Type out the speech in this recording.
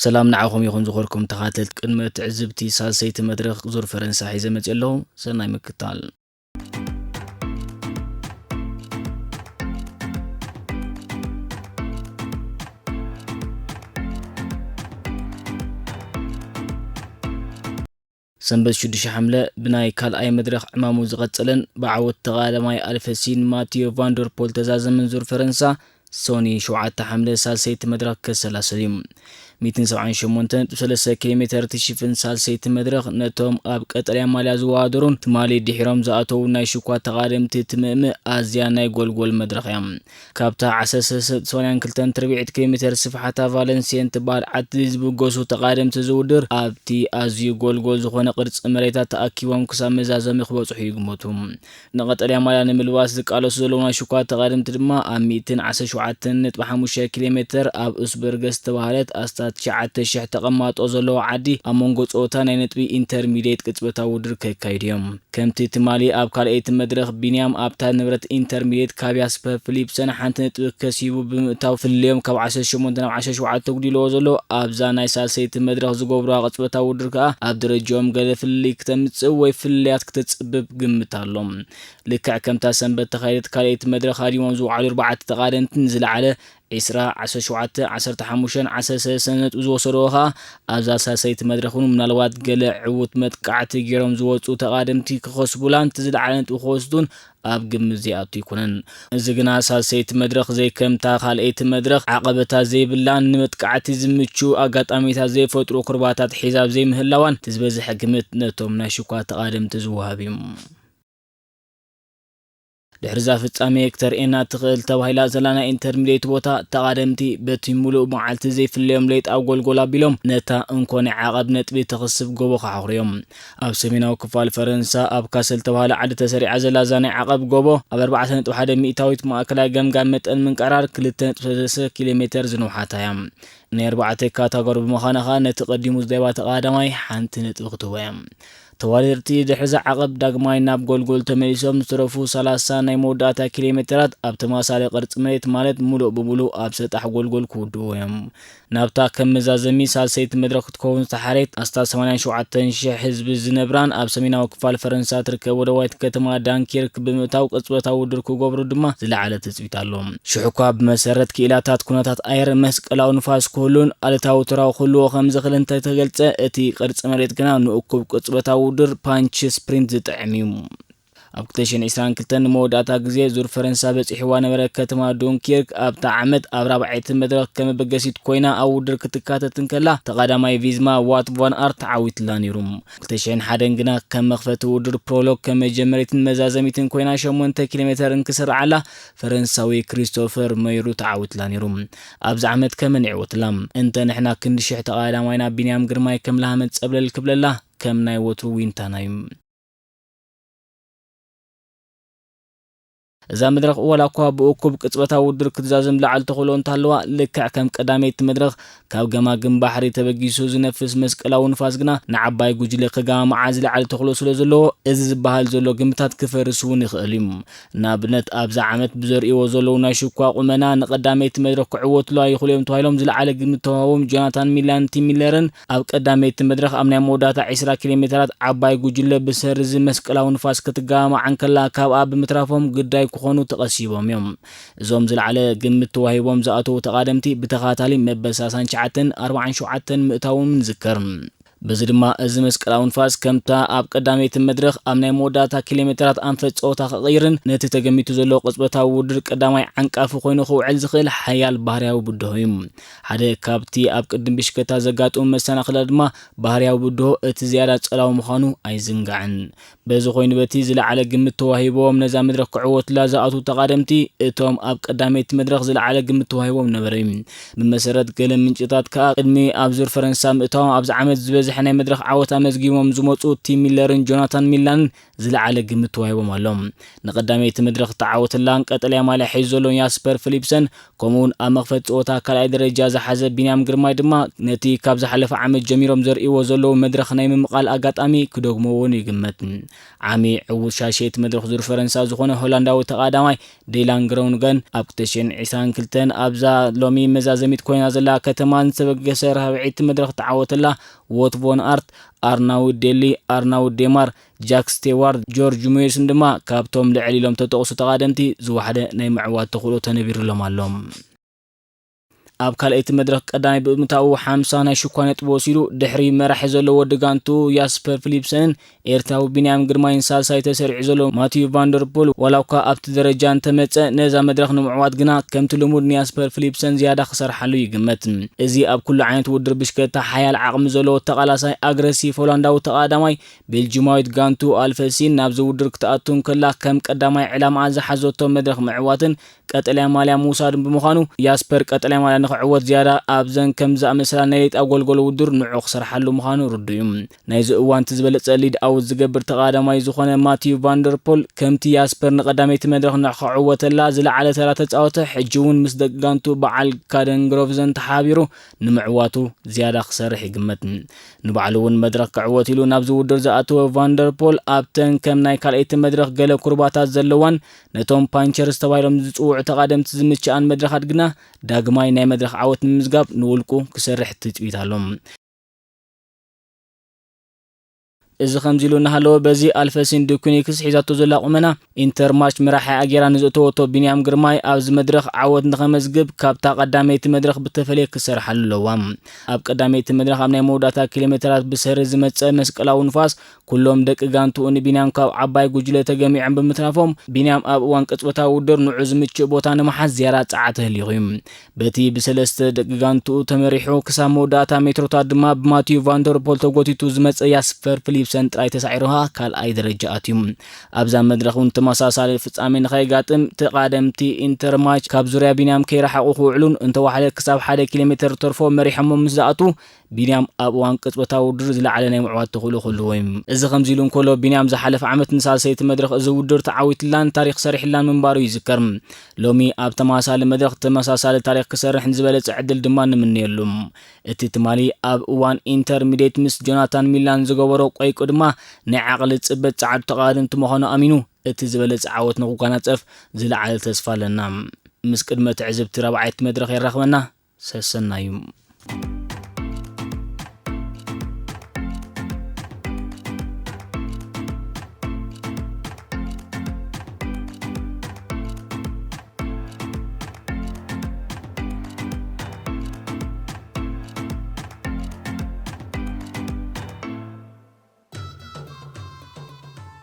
ሰላም ንዓኹም ይኹን ዝኾርኩም ተኻተልቲ ቅድመ ትዕዝብቲ ሳልሰይቲ መድረኽ ዙር ፈረንሳ ሒዘ መፅእ ኣለኹ። ሰናይ ምክታል። ሰንበት ሽዱሽተ ሓምለ ብናይ ካልኣይ መድረኽ ዕማሙ ዝቐጸለን ብዓወት ተቓዳማይ ኣልፈሲን ማቲዮ ቫንደርፖል ተዛዘምን ዙር ፈረንሳ፣ ሶኒ ሸውዓተ ሓምለ ሳልሰይቲ መድረኽ ከሰላስል እዩ። ሚእትን ሰብዓን ሸሞንተን ነጥቢ ሰለስተ ኪሎ ሜተር ትሽፍን ሳልሰይቲ መድረኽ ነቶም ኣብ ቀጠልያ ማልያ ዝወዳደሩን ትማሊ ድሒሮም ዝኣተዉ ናይ ሽኳ ተቓደምቲ ትምእምእ ኣዝያ ናይ ጎልጎል መድረኽ እያ። ካብታ ዓሰርተ ሰለስተ ነጥቢ ሰማንያን ክልተን ትርብዒት ኪሎ ሜተር ስፍሓታ ቫለንሲየን ትበሃል ዓዲ ዝብገሱ ተቓደምቲ ዝውድር ኣብቲ ኣዝዩ ጎልጎል ዝኾነ ቅርጺ መሬታት ተኣኪቦም ክሳብ መዛዘሚ ክበጽሑ ይግመቱ። ንቐጠልያ ማልያ ንምልባስ ዝቃለሱ ዘለዉ ናይ ሽኳ ተቓደምቲ ድማ ኣብ ሚእትን ዓሰርተ ሸውዓተን ነጥቢ ሓሙሽተ ኪሎ ሜተር ኣብ ኡስበርገ ዝተባህለት ኣስታት ትሽዓተ ሽሕ ተቐማጦ ዘለዎ ዓዲ ኣብ መንጎ ጸወታ ናይ ነጥቢ ኢንተርሚድየት ቅጽበታዊ ውድድር ከካይዱ እዮም። ከምቲ ትማሊ ኣብ ካልኣይቲ መድረኽ ቢንያም ኣብታ ንብረት ኢንተርሚድየት ካብያስፐ ፊሊፕሰን ሓንቲ ነጥቢ ከሲቡ ብምእታው ፍልልዮም ካብ ዓሰርተ ሸሞንተ ናብ ዓሰርተ ሸውዓተ ተጉዲልዎ ዘሎ ኣብዛ ናይ ሳልሰይቲ መድረኽ ዝገብሩዋ ቅጽበታዊ ውድድር ከኣ ኣብ ደረጃኦም ገለ ፍልልይ ክተምጽእ ወይ ፍልልያት ክተጽብብ ግምት ኣሎ። ልክዕ ከምታ ሰንበት ተኻየደት ካልኣይቲ መድረኽ ሃዲሞም ዝወዓሉ ኣርባዕተ ተቓደምትን ዝለዓለ ዒስራ፣ ዓሰርተ ሸውዓተ፣ ዓሰርተ ሓሙሽተ፣ ዓሰርተ ሰለስተ ነጥቢ ዝወሰድዎ ከኣ ኣብዛ ሳልሰይቲ መድረኽ እውን ምናልባት ገለ ዕዉት መጥቃዕቲ ገይሮም ዝወጹ ተቓደምቲ ክኸስቡላን እቲ ዝለዓለ ነጥቢ ክወስዱን ኣብ ግምት ዘይኣቱ ኣይኮነን። እዚ ግና ሳልሰይቲ መድረኽ ዘይከምታ ካልኣይቲ መድረኽ ዓቐበታት ዘይብላን ንመጥቃዕቲ ዝምቹ ኣጋጣሚታት ዘይፈጥሩ ኩርባታት ሒዛ ኣብ ዘይምህላዋን እቲ ዝበዝሐ ግምት ነቶም ናይ ሽኳ ተቓደምቲ ዝወሃብ እዩ። ድሕሪ እዛ ፍጻሜ ክተርእየና ትኽእል ተባሂላ ዘላ ናይ ኢንተርሚድየት ቦታ ተቓደምቲ በቲ ሙሉእ መዓልቲ ዘይፍለዮም ለይቲ ኣብ ጎልጎል ኣቢሎም ነታ እንኮ ናይ ዓቐብ ነጥቢ ተኽስብ ጎቦ ክዓኹርዮም። ኣብ ሰሜናዊ ክፋል ፈረንሳ ኣብ ካሰል ተባሃለ ዓዲ ተሰሪዓ ዘላ እዛ ናይ ዓቐብ ጎቦ ኣብ ኣርባዕተ ነጥቢ ሓደ ሚእታዊት ማእከላይ ገምጋም መጠን ምንቅራር ክልተ ነጥቢ ሰለስተ ኪሎ ሜተር ዝነውሓታ እያ። ናይ ኣርባዕተ ካታጎሪ ብምዃና ኸኣ ነቲ ቀዲሙ ዝደባ ተቓዳማይ ሓንቲ ነጥቢ ክትህቦ እያ። ተወዳደርቲ ድሕሪ እዛ ዓቐብ ዳግማይ ናብ ጎልጎል ተመሊሶም ዝተረፉ ሰላሳ ናይ መወዳእታ ኪሎ ሜተራት ኣብ ተመሳሳሊ ቅርጺ መሬት ማለት ሙሉእ ብሙሉእ ኣብ ሰጣሕ ጎልጎል ክውድኡ እዮም። ናብታ ከም መዛዘሚ ሳልሰይቲ መድረኽ ክትከውን ዝተሓረየት ኣስታት ሰማንያን ሸውዓተን ሽሕ ህዝቢ ዝነብራን ኣብ ሰሜናዊ ክፋል ፈረንሳ ትርከብ ወደባዊት ከተማ ዳንኪርክ ብምእታው ቅጽበታዊ ውድድር ክገብሩ ድማ ዝለዓለ ትጽቢት ኣሎ። ሽሕ እኳ ብመሰረት ክኢላታት ኩነታት ኣየር መስቀላዊ ንፋስ ክህሉን ኣሉታዊ ተራኡ ክህልዎ ከም ዝኽእል እንተተገልጸ፣ እቲ ቅርጺ መሬት ግና ንእኩብ ቅጽበታዊ ውድድር ፓንች ስፕሪንት ዝጥዕም እዩ። ኣብ ክልተ ሽሕን ዕስራን ክልተን ንመወዳእታ ግዜ ዙር ፈረንሳ በጺሕዋ ነበረ ከተማ ዱንኪርክ ኣብታ ዓመት ኣብ ራብዓይቲ መድረኽ ከም መበገሲት ኮይና ኣብ ውድድር ክትካተት እንከላ ተቐዳማይ ቪዝማ ዋት ቫን ኣርት ተዓዊትላ ነይሩ። ክልተ ሽሕን ሓደን ግና ከም መኽፈቲ ውድድር ፕሮሎግ ከም መጀመሪትን መዛዘሚትን ኮይና ሸሞንተ ኪሎ ሜተር እንክስርዓላ ፈረንሳዊ ክሪስቶፈር መይሩ ተዓዊትላ ነይሩ። ኣብዚ ዓመት ከመን ይዕወትላ? እንተ ንሕና ክንዲ ሽሕ ተቐዳዳማይና ቢንያም ግርማይ ከም ላህመት ጸብለል ክብለላ ከም ናይ ወትሩ ዊንታና እዩ። እዛ መድረኽ ዋላ እኳ ብእኩብ ቅጽበታዊ ውድድር ክትዛዘም ላዕሊ ተኽእሎ እንተሃለዋ፣ ልክዕ ከም ቀዳመይቲ መድረኽ ካብ ገማግም ባሕሪ ተበጊሱ ዝነፍስ መስቀላዊ ንፋስ ግና ንዓባይ ጉጅለ ከገማምዓ ዝለዓለ ተኽእሎ ስለ ዘለዎ፣ እዚ ዝበሃል ዘሎ ግምታት ክፈርስ እውን ይኽእል እዩ። ንኣብነት፣ ኣብዚ ዓመት ብዘርእይዎ ዘለዉ ናይ ሽኳ ቁመና፣ ንቐዳመይቲ መድረኽ ክዕወቱላ ይኽእሉ እዮም ተባሂሎም ዝለዓለ ግምት ተዋህቦም ጆናታን ሚላን ቲም ሚለርን ኣብ ቀዳመይቲ መድረኽ ኣብ ናይ መወዳእታ ዕስራ ኪሎ ሜተራት ዓባይ ጉጅለ ብሰሪ እዚ መስቀላዊ ንፋስ ክትገማማዕ እንከላ፣ ካብኣ ብምትራፎም ግዳይ ክኾኑ ተቐሲቦም እዮም። እዞም ዝለዓለ ግምት ተዋሂቦም ዝኣተዉ ተቓደምቲ ብተኸታታሊ መበል ሰላሳን ትሽዓተን፣ ኣርባዓን ሸውዓተን ምእታዎም ንዝከር። በዚ ድማ እዚ መስቀላዊ ንፋስ ከምታ ኣብ ቀዳመይቲ መድረኽ ኣብ ናይ መወዳእታ ኪሎ ሜተራት ኣንፈት ጸወታ ክቕይርን ነቲ ተገሚቱ ዘሎ ቅጽበታዊ ውድድር ቀዳማይ ዓንቃፊ ኮይኑ ክውዕል ዝኽእል ሓያል ባህርያዊ ብድሆ እዩ። ሓደ ካብቲ ኣብ ቅድም ብሽክለታ ዘጋጥሙ መሰናኽላት ድማ ባህርያዊ ብድሆ እቲ ዝያዳ ጸላዊ ምዃኑ ኣይዝንጋዕን። በዚ ኮይኑ በቲ ዝለዓለ ግምት ተዋሂቦም ነዛ መድረኽ ክዕወቱላ ዝኣትዉ ተቓደምቲ እቶም ኣብ ቀዳመይቲ መድረኽ ዝለዓለ ግምት ተዋሂቦም ነበረ እዩ። ብመሰረት ገለ ምንጭታት ከኣ ቅድሚ ኣብ ዙር ፈረንሳ ምእታዎም ኣብዚ ዓመት ዝበዝሐ ዝሓሸ ናይ መድረኽ ዓወት ኣመዝጊቦም ዝመፁ ቲም ሚለርን ጆናታን ሚላንን ዝለዓለ ግምት ተዋሂቦም ኣሎ። ንቀዳመይቲ መድረኽ ተዓወተላን ቀጠልያ ማልያ ሒዙ ዘሎ ያስፐር ፊሊፕሰን፣ ከምኡውን ኣብ መኽፈት ፀወታ ካልኣይ ደረጃ ዝሓዘ ቢንያም ግርማይ ድማ ነቲ ካብ ዝሓለፈ ዓመት ጀሚሮም ዘርእይዎ ዘለዉ መድረኽ ናይ ምምቓል ኣጋጣሚ ክደግሞ እውን ይግመት። ዓሚ ዕዉት ሻሸይቲ መድረኽ ዙር ፈረንሳ ዝኾነ ሆላንዳዊ ተቓዳማይ ዴላን ግሮንገን ኣብ ክልተ ሽሕን ዕስራን ክልተን ኣብዛ ሎሚ መዛዘሚት ኮይና ዘላ ከተማ ዝተበገሰ ራብዐይቲ መድረኽ ተዓወተላ። ዎት ቮን ኣርት፣ ኣርናውድ ዴሊ፣ ኣርናውድ ዴማር፣ ጃክ ስቴዋርድ፣ ጆርጅ ሙየስን ድማ ካብቶም ልዕል ኢሎም ተጠቕሱ ተቓደምቲ ዝወሓደ ናይ ምዕዋት ተኽእሎ ተነቢሩሎም ኣሎ። ኣብ ካልኣይቲ መድረኽ ቀዳማይ ብምእታዉ ሓምሳ ናይ ሽኳ ነጥቢ ወሲዱ ድሕሪ መራሒ ዘሎ ወዲ ጋንቱ ያስፐር ፊሊፕሰንን ኤርትራዊ ቢንያም ግርማይን ሳልሳይ ተሰሪዑ ዘሎ ማቲዩ ቫንደርፖል ዋላ እኳ ኣብቲ ደረጃ እንተመጸ ነዛ መድረኽ ንምዕዋት ግና ከምቲ ልሙድ ንያስፐር ፊሊፕሰን ዝያዳ ክሰርሓሉ ይግመት። እዚ ኣብ ኩሉ ዓይነት ውድድር ብሽክለታ ሓያል ዓቕሚ ዘለዎ ተቓላሳይ ኣግረሲቭ ሆላንዳዊ ተቓዳማይ ቤልጂማዊት ጋንቱ ኣልፈሲን ናብዚ ውድድር ክትኣቱ እንከላ ከም ቀዳማይ ዕላማኣ ዝሓዘቶ መድረኽ ምዕዋትን ቀጠልያ ማልያ ምውሳድን ብምዃኑ ያስፐር ቀጠልያ ማልያ ንኽዕወት ዝያዳ ኣብዘን ከም ዝኣመሰላ ናይ ሌጣ ጎልጎል ውድድር ንዑ ክሰርሓሉ ምዃኑ ርዱእ እዩ። ናይዚ እዋን እቲ ዝበለጸ ሊድ ኣውት ዝገብር ተቓዳማይ ዝኾነ ማቲዩ ቫንደርፖል ከምቲ ያስፐር ንቐዳመይቲ መድረኽ ንኽዕወተላ ዝለዓለ ተራ ተጻወተ ሕጂ እውን ምስ ደቂ ጋንቱ በዓል ካደን ግሮቭዘን ተሓቢሩ ንምዕዋቱ ዝያዳ ክሰርሕ ይግመት። ንባዕሉ እውን መድረኽ ክዕወት ኢሉ ናብዚ ውድድር ዝኣተወ ቫንደርፖል ኣብተን ከም ናይ ካልኣይቲ መድረኽ ገለ ኩርባታት ዘለዋን ነቶም ፓንቸርስ ተባሂሎም ዝጽውዑ ተቓደምቲ ዝምችኣን መድረኻት ግና ዳግማይ ናይ መድረኽ ዓወት ንምምዝጋብ ንውልቁ ክሰርሕ ትጽቢት ኣሎ። እዚ ከምዚ ኢሉ እናሃለወ በዚ ኣልፈሲን ዱኩኒክስ ሒዛቶ ዘላ ቁመና ኢንተርማች መራሒኣ ጌራ ንዘእተወቶ ቢንያም ግርማይ ኣብዚ መድረኽ ዓወት ንኸመዝግብ ካብታ ቀዳመይቲ መድረኽ ብተፈለየ ክሰርሓሉ ኣለዋ። ኣብ ቀዳመይቲ መድረኽ ኣብ ናይ መወዳእታ ኪሎ ሜተራት ብሰሪ ዝመጸ መስቀላዊ ንፋስ ኩሎም ደቂ ጋንትኡ ንቢንያም ካብ ዓባይ ጉጅለ ተገሚዖም ብምትራፎም ቢንያም ኣብ እዋን ቅጽበታዊ ውድድር ንዑ ዝምችእ ቦታ ንምሓዝ ዝያዳ ጸዓት ኣህሊኹ እዩ። በቲ ብሰለስተ ደቂ ጋንትኡ ተመሪሑ ክሳብ መወዳእታ ሜትሮታት ድማ ብማቲዩ ቫንደርፖል ተጎቲቱ ዝመጸ ያስፐር ፊሊፕሰን ጥራይ ተሳዒሩ ኸኣ ካልኣይ ደረጃ ኣትዩ። ኣብዛ መድረኽ እውን ተመሳሳሊ ፍጻሜ ንኸይጋጥም ተቓደምቲ ኢንተርማች ካብ ዙርያ ቢንያም ከይረሓቑ ክውዕሉን እንተዋሕደ ክሳብ ሓደ ኪሎ ሜተር ተርፎ መሪሖሞ ምስ ዝኣትዉ ቢንያም ኣብ እዋን ቅጽበታዊ ውድድር ዝለዓለ ናይ ምዕዋት ተኽእሎ ክህልዎ እዩ። እዚ ከምዚ ኢሉ እንከሎ ቢንያም ዝሓለፈ ዓመት ንሳልሰይቲ መድረኽ እዚ ውድድር ተዓዊትላን ታሪኽ ሰሪሕላን ምንባሩ ይዝከር። ሎሚ ኣብ ተመሳሳሊ መድረኽ ተመሳሳሊ ታሪኽ ክሰርሕ ንዝበለጸ ዕድል ድማ ንምነየሉ። እቲ ትማሊ ኣብ እዋን ኢንተርሚዲየት ምስ ጆናታን ሚላን ዝገበሮ ቆይቁ ድማ ናይ ዓቕሊ ጽበት ጸዓዱ ተቓደምቲ ምዃኑ ኣሚኑ እቲ ዝበለጸ ዓወት ንኽጓናጸፍ ዝለዓለ ተስፋ ኣለና። ምስ ቅድመ ትዕዝብቲ ራብዓይቲ መድረኽ የራኽበና። ሰሰናዩ።